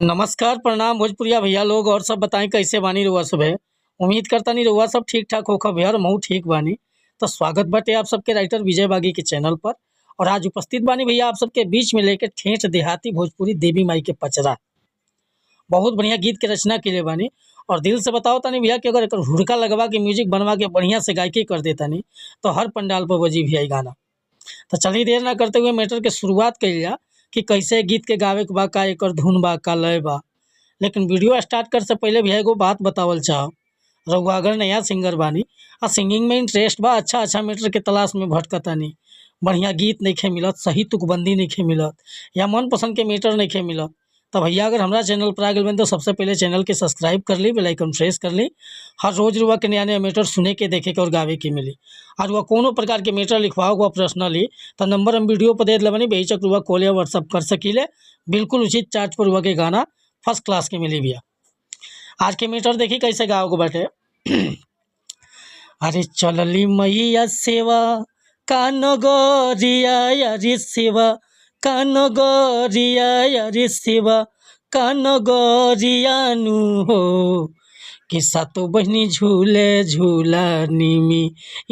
नमस्कार, प्रणाम भोजपुरिया भैया लोग। और सब बताएं कैसे बानी रउआ सब है। उम्मीद करता नहीं रउआ सब ठीक ठाक होखब भैया और महू ठीक बानी। तो स्वागत बाटे आप सबके राइटर विजय बागी के चैनल पर। और आज उपस्थित बानी भैया आप सबके बीच में लेके ठेठ देहाती भोजपुरी देवी माई के पचरा। बहुत बढ़िया गीत के रचना के लिए बानी। और दिल से बताओ तानी भैया कि अगर एकर हुड़का लगवा के म्यूजिक बनवा के बढ़िया से गायकी कर देतानी तो हर पंडाल पर बजी भैया ई गाना। तो चलिए देर ना करते हुए मैटर के शुरुआत कइल जा कि कैसे गीत के गावे के बा, का एकर धुन बा, का लय बा। लेकिन वीडियो स्टार्ट करे से पहले भैया एगो बात बतावल चाहब। रउआ अगर नया सिंगर बानी आ सिंगिंग में इंटरेस्ट बा, अच्छा अच्छा मैटर के तलाश में भटकतानी, बढ़िया गीत नइखे मिलत, सही तुकबंदी नइखे मिलत या मनपसंद के मैटर नइखे मिलत, तो भैया अगर हमरा चैनल पर आ गइल बानी तो सबसे पहले चैनल के सब्सक्राइब कर ली, बेल आइकन प्रेस कर ली। हर रोज रुआ के नया नया मैटर सुने के, देखे के और गावे के मिली। और रुआ कोनो प्रकार के मैटर लिखवाओ हुआ पर्सनली तो नंबर हम वीडियो पर दे दिले बानी, बेहिचक रुआ कॉल या व्हाट्सअप कर सकीले। बिल्कुल उचित चार्ज पर रुआ के गाना फर्स्ट क्लास के मिली भैया। आज के मैटर देखी कैसे गाओ को बैठे। अरे चलली मैया सेवा कान गोरिया, अरे सेवा कान गोरिया, अरे सेवा कान गोरिया नु हो कि सातो बहिनी झूले झूला निमी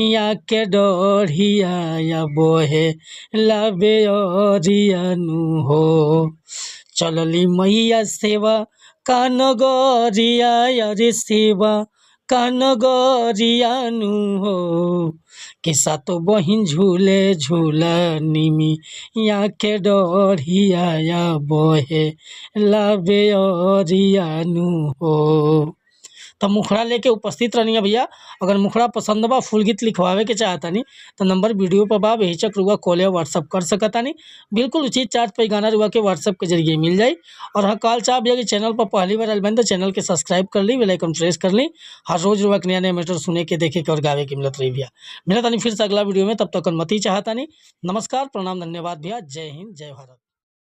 या के डोरिया या बोहे लाबे ओरिया नु हो। चलली मैया सेवा कान गोरिया, अरे सेवा कान गोरिया नु हो कि सातो बहिन झूले झूला निमी या के डोरिया या बोहे लाबे ओरिया नु हो। तो मुखड़ा लेके उपस्थित रहनी है भैया। अगर मुखड़ा पसंद बा, फुल गीत लिखवावे के चाहतानी तो नंबर वीडियो पर बा, बेहिचक रुआ कॉल या व्हाट्सअप कर सकतानी। बिल्कुल उचित चार्ज पर गाना रुआ के व्हाट्सअप के जरिए मिल जाई। और हाँ, कॉल चाह भैया कि चैनल पर पहली बार आइल बानी तो चैनल के सब्सक्राइब कर ली, बेल आइकन प्रेस कर ली। हर रोज रुआ के नया नया मैटर सुने के, देखे के और गावे के मिलत रही भैया। मिलत तानी फिर से अगला वीडियो में, तब तक अनुमति चाहतानी। नमस्कार, प्रणाम, धन्यवाद भैया। जय हिंद, जय भारत।